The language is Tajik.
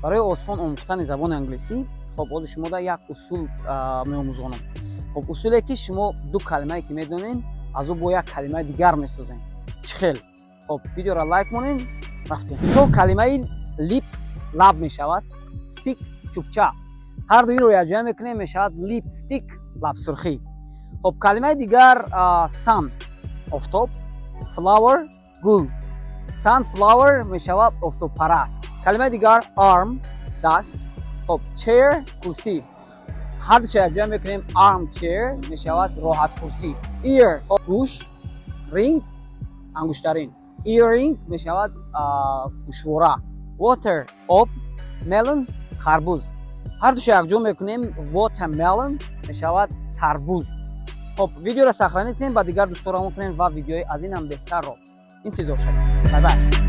Барои осон омӯхтани забони англисӣ, хоб, ҳозир шумо да як усул меомӯзонам. Хоб, усуле, ки шумо ду калимае, ки медонем, аз ӯ бо як калимаи дигар месозем. Чӣ хел? Хоб, видеоро лайк монем, рафтем. Мисол, калимаи lip лаб мешавад, stick чӯбча. Ҳар дуиро якҷоя мекунем, мешавад lipstick, лабсурхӣ. Хоб, калимаи дигар sun офтоб, flower гул, sunflower мешавад офтобпараст. Калимаи дигар arm даст, хоб, chair курсӣ. Ҳар душа якҷоя мекунем, armchair мешавад роҳаткурсӣ. Ear гӯш, ring ангуштарин, earring мешавад гӯшвора. Water об, melon харбуз. Ҳар душа якҷо мекунем, watermelon мешавад тарбуз. Хоб, видеоро сохранить кунем, ба дигар дӯстон равон кунем ва видеои аз ин ҳам беҳтарро интизор шавед. Bye bye.